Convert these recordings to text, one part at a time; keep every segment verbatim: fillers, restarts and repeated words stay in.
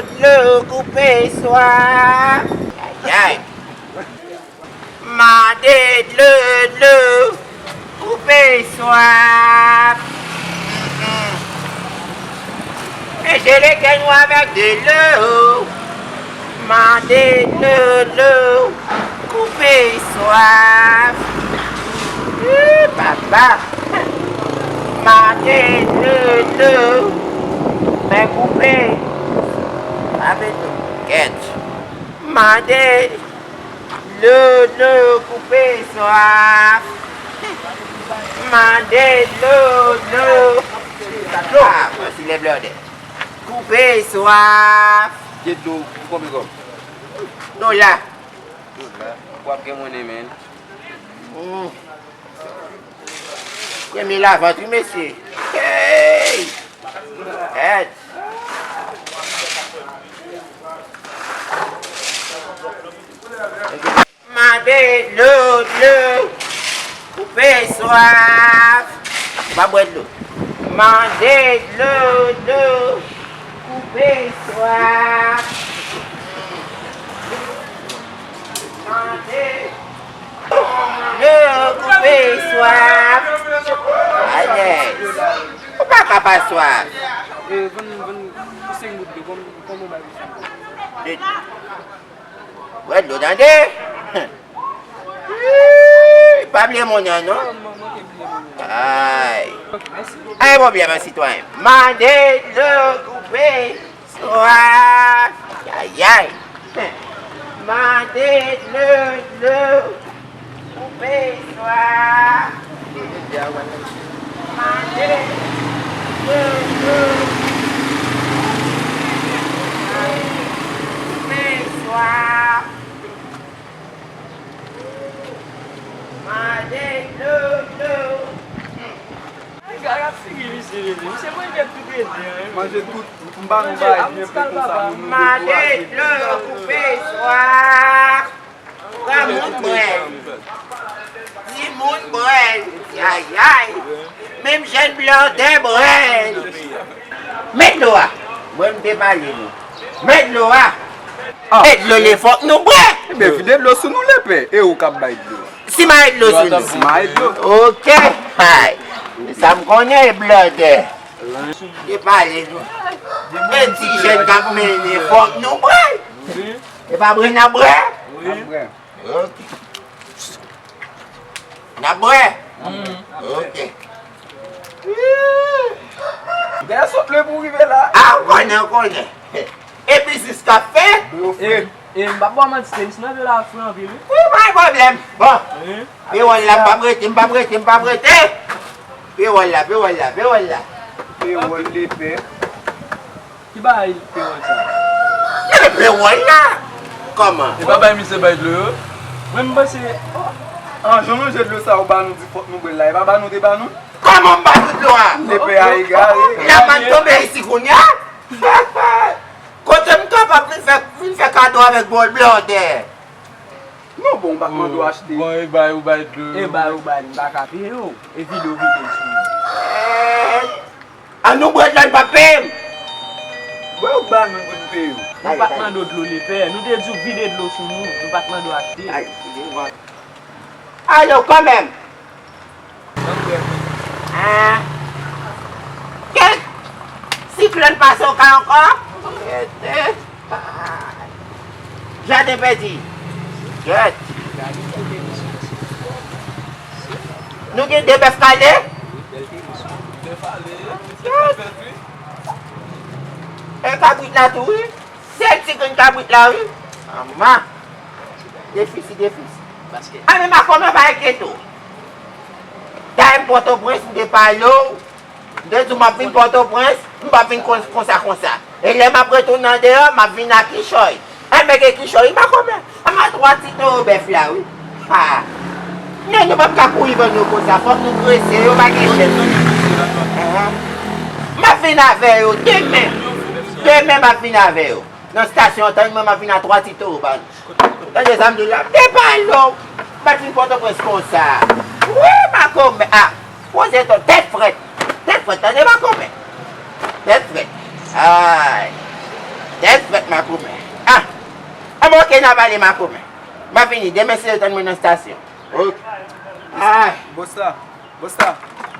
Dlo koupe swaf. Ayay. Mande dlo, dlo koupe swaf. Mm-mm. Enjele kè nou avèk dlo. Mande dlo, dlo koupe swaf. Ih, papa. Mande dlo, dlo. Men koupe. Pa vle dlo. Kèt. Mande dlo, dlo koupe swaf. Mande dlo, dlo. Ah, mwen si lè blòdè. Koupe swaf. Gen dlo pou konbyen kòb? Dola. Dola. W ap gen monnen, men. Hmm. Premye lavant, wi, mesye. Hey! Èd. Mande dlo, dlo. Koupe swaf. Pa bwè dlo. Mande dlo, dlo. Koupe swaf. Mande dlo, koupe swaf. Alèz. Ou pa ka pa swaf. E, vann, vann senk goud dlo, kòman, kòman w bay pou senk goud? De. Bwè dlo, tande. Ih, pa bliye monnen an, non. Ay. Ay, pwoblèm an, sitwayen. Mande dlo koupe swaf. Ayay. Mande dlo, dlo koupe swaf. Mande dlo, dlo koupe swaf. Mande dlo, dlo. Gade figi misye, mesye. Misye manje tout ete, hein. Manje tout, m ba nou bagay byen pou konsa, moun nou dekouraje. Mande dlo koupe swaf. Granmoun bwè l. Timoun bwè l. Ayay. Menm jèn blòdè bwè l. Men dlo a. Mwen m te pale nou. Men dlo a. Ah. E dlo li fòk nou bwè. Ebyen, vide dlo sou nou, lepè. E ou k ap bay dlo a. Si m a dlo sou nou. Si m a dlo. Ok. Ay. Sa m konnen, blòdè. Te pale nou. E ti jèn k ap mennen, fòk nou bwè. E pa bwè n ap bwè? Wi. N ap bwè. Ok. N ap bwè? Mm. Ok. Dèyè sot lwen pou rive la. A, ou konnen, ou konnen. E biznis k ap fèt? E, e, m p ap ba w manti, tenis nan vye la fre anpil, wi. Wi, pa gen pwoblèm. Bon. Wi. Pewòl la, m p ap rete, m p ap rete, m p ap rete. Pewòl la, pewòl la, pewòl la. Pewòl lepè. Ki bagay pewòl sa? E pewòl la! Kòman? E pa bay misye bay dlo yo? Mwen m panse, oh. An, jan manje dlo sa ou ba nou di fòk nou bwè l la, e pa ba nou te ba nou? Kòman m ba nou dlo a? Lepè a egare. Lamann tonbe isi kounye a? Kote m kapab vin fè, vin fè kado avèk bòl blòdè? Non, bon, m pa t mande w achte. Bon, e bay ou bay dlo yo. E bay ou bay, m pa ka peye w. E vide w vide l sou mwen. Eh, an nou bwè dlo, n p ap peye m. Bwè ou bay mwen pou n peye w. Nou pa t mande w dlo lepè. Nou te di w vide dlo sou nou. Nou pa t mande w achte. Ay, alo, kanmenm. Ah. Kèt! Siklòn pase w ka ankò? Kèt! Jaden pèdi. Kèt! Nou gen de bèf kale? Kèt! E kabrit la tou, wi. Sèl ti grenn kabrit la, wi. Ama. Defisi, defisi. A, men makomè pa enkyete w. Dayè m Pòtoprens, m te pale w. M te di w m ap vin Pòtoprens, m p ap vin kon, konsa, konsa. E lè m ap retounen andeyò, m ap vin ak kichòy. Enben, gen kichòy, wi, makomè. Ama twa ti towo bèf la, wi. Ha. Men nou p ap ka kouri vann yo konsa, fòk nou prese, yo pa gen chèn. Enhen. M ap vin avè yo demen. Demen m ap vin avè yo. Nan stasyon, tann mwen, m ap vin a twa ti towo ba nou. Tande sa m di w la, m te pale w. M pa t vin Pòtoprens konsa. Wi, makomè. A, poze tò, tèt frèt. Tèt frèt, tande makomè. Tèt frèt. Ay. Tèt frèt. Makomè. Ah! Ah, bon, ok, n a pale makomè. M a vini. Demen, si yo tann mwen nan estasyon. Ok. Ah, Bòs la, bòs la,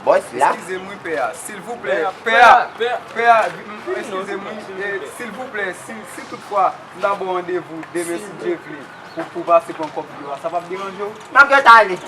bòs la. Eskize m wi, pè a, silvouplè. Pè a, pè a, pè a, pè a, pè a, eskize m wi, e, silvouplè, si, si toutfwa m ta ba w randevou demen, si Dye vle, pou, pou pase pran kòb dlo a, sa p ap deranje w? M ap gentan ale.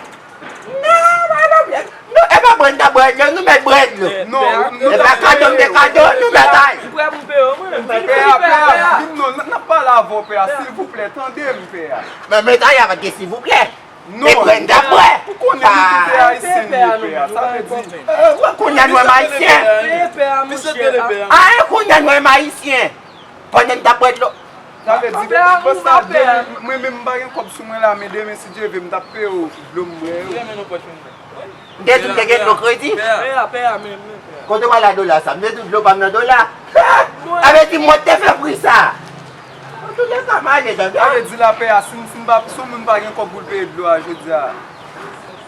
Non, pa pwoblèm. Nou, e pa bwè n ta bwè dlo, nou mèt bwè dlo. Non, e pa kado m te kado, nou mèt ale. M prè pou m peye w, mwen. Pè a, pè a, vin non, n, n ap pale avè w, pè a, silvouplè, tande m, pè a. Men, men, ta y a pa de silvouplè. Non. E bwè n ta bwè. Ou konnen nou tout e ayisyen nou ye, pè a, sa vle di. Eh, wè, kounye a nou menm ayisyen. Peye pè a, monchè. Ah, e kounye a nou menm ayisyen. Pandan n t ap bwè dlo. Sa vle di, bòs la, demen, mwen menm m pa gen kòb sou mwen la, men demen, si Dye vle, m t ap peye w dlo m bwè yo. M te di m te gen dlo kredi. Pè a, pè a, men, men, pè a. Kote w al a dola sa? M te di w dlo pa m nan dola. Sa vle di mwen te fè pri sa. Antoulèka, m ale, tande. Sa vle di la, pè a, si, si m pa, si yon moun pa gen kòb pou l peye dlo a jodi a.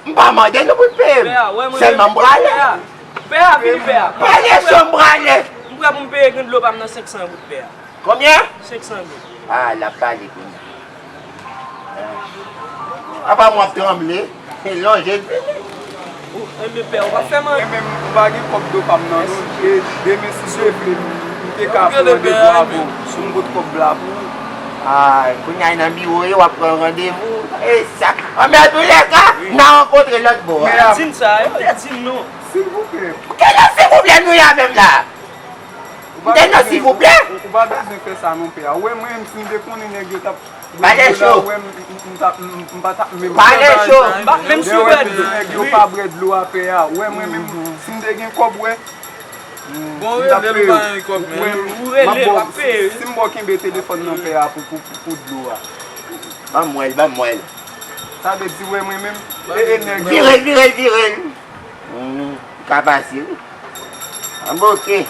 M pa mande nou pou n peye m. Pè a, wè mwen. Sèlman m prale. Pè a, pè a, vini, pè a. Prale, sou m prale. M prè pou m peye grenn dlo pa m nan senk san goud, pè a. Konbyen? Senk san goud. Ah, l ap pale kounye a. Apa m w ap tranble, lonje l vini. Ou, enben, pè, ou pa fè m anyen. Mwen menm, m pa gen kòb dlo pa m nan, non. E demen, si Dye vle, m, m te ka pran randevou avè w. Si m pot kòb la pou ou. Ah, kounye a nan biwo yo, w ap pran randevou. E sa, antoulèka, n a rankontre lòt bò a. Di m sa, yo te di m non. Silvouplè. Kilè silvouplè nou ye avè m la? M te nan silvouplè. Ou pa bezwen fè sa non, pè a. Ou wè mwen menm, si m te konnen nèg yo t ap bwè dlo la, ou wè m, m, m t ap, m, m pa t ap menm. Pale cho. M pa menm si w bwè dlo. Nèg yo pa bwè dlo a, pè a. Ou wè mwen menm, si m te gen kòb, wè. Bon, rele nou pa gen kòb, men. Ou rele, l ap peye. Si m ba w kenbe telefòn nan, pè a, pou, pou, pou, pou dlo a. Ban m wè l, ban m wè l. Sa vle di, wè mwen menm, e, e nèg yo. Vire l, vire l, vire l. Hmm, ou ka pase, wi. An bon, ok.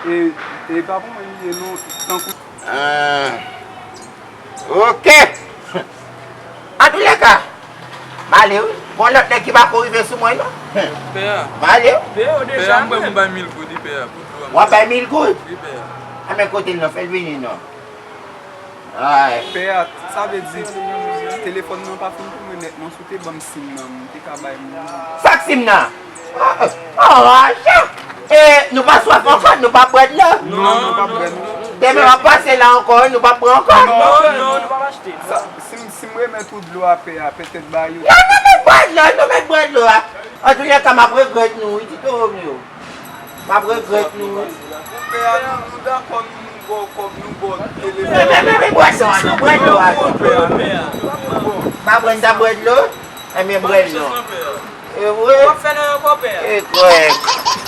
E, e pa pou mwen li ye non, tankou. Ah. Ok. Antoulèka, m ale, wi. Gon lòt nèg ki pako rive sou mwen, non. Pè a. M ale, wi. Pè a, ou deja mwen. Pè a, m bay mil goud, wi, pè a, pou dlo a. W ap bay mil goud? Wi, pè a. A, men kote l nan, fè l vini, non. Ay. Pè a, sa vle di, telefòn nan pa fin pou mwen nèt, non. Si w te ban m sim nan, m te ka bay moun nan. Sa k sim nan? Oh, oh, oh, e, nou pa swaf ankò, nou pa bwè dlo. Non, nou pa bwè dlo. Demen w ap pase la ankò, nou pa bwè ankò. Non, non, nou pa achte. Sa, si m, si m remèt ou dlo a, pè a, petèt ba yo. Non, nou mèt bwè dlo, nou mèt bwè dlo a. Antoulèka, m ap regrèt nou, wi, Tito Romeo. M ap regrèt nou, wi. Pè a, nou, nou dakò, nou, nou ba w kòb, nou ba w telefòn. Men, men, men, men, bwè dlo a, non, bwè dlo a, non. Pa bwè, n ta bwè dlo, enben bwè l non. E vre? W ap fè nan yon kòpè a. E kwè.